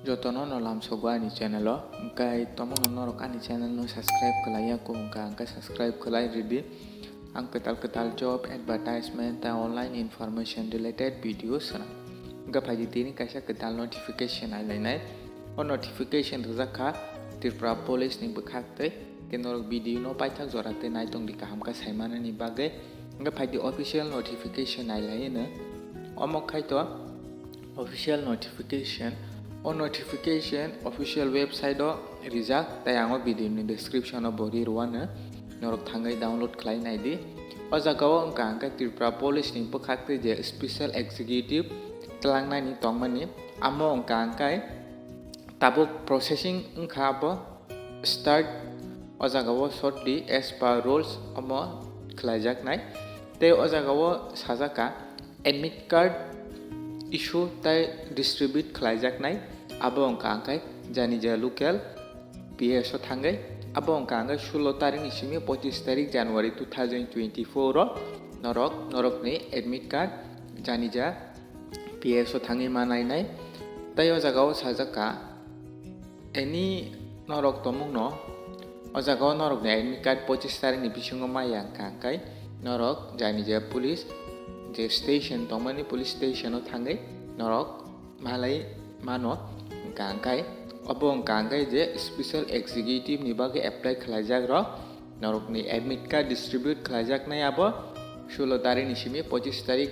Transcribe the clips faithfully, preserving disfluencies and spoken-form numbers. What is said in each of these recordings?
Jotono no lamsogo ani channel o, hwnkhe tomono norok ani channel no subscribe khlai ya kho hwnkha, hwnkhe subscribe khlai ridi. Ang kwtal kwtal job advertisement tei online information related video swnam. Hwnkhe phaidi tini kaisa kwtal notification nai lainai. O notification rwjak kha Tripura Police ni bwkhak tei, khe norok video no paithak jora tei naitong di kaham khe saimanani bagwi. Hwnkhe phaidi official notification nai lai hino. Omo khai to official notification. O notification official website o rijak, tei ang o video ni description o bo ri rwano, norok thangwi download khlai nai di. O jaga o wngkha hwnkhe Tripura Police ni bwkhak tei je special executive twlangnani tongmani, amo wngkha hwnkhe tabuk processing wngkha abo. Start, o jaga o sot di as per rules omo khlaijaknai. Tei o jaga o sajak kha admit card issue tei distribute khlaijaknai. Abo wngkha hwnkhe jani ja local P S o thangwi. Abo wngkha hwnkhe sulo tarik ni simi pochis tarik January two thousand twenty-four o norok, norokni admit card jani ja P S o thangwi ma nainai. Tei o jaga o sajak kha, any norok tongmungno, o jaga o norokni admit card pochis tarikni bisingo maya wngkha hwnkhe norok jani je police je station tongmani police station o thangwi norok malai mano. Hwnkha hwnkhe obo wngkha hwnkhe je special executive ni bagwi apply khlaijak rok, norokni admit card distribute khlaijaknai abo sulo tarikni simi pochis tarik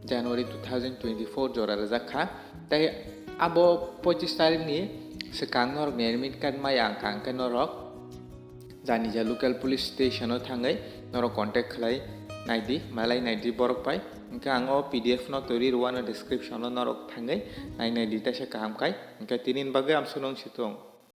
January two thousand twenty-four jora rwjak kha. Tei abo pochis tarikni swkang norokni admit card maya wngkha hwnkhe norok jani ja local police station o thangwi norok contact khlai naidi, malai naidi borok bai. Hwnkhe ang o P D F no twi ri rwano description o, norok thangwi nai naidi, teisa kaham khai. Hwnkhe tini bagwi amsonong situng.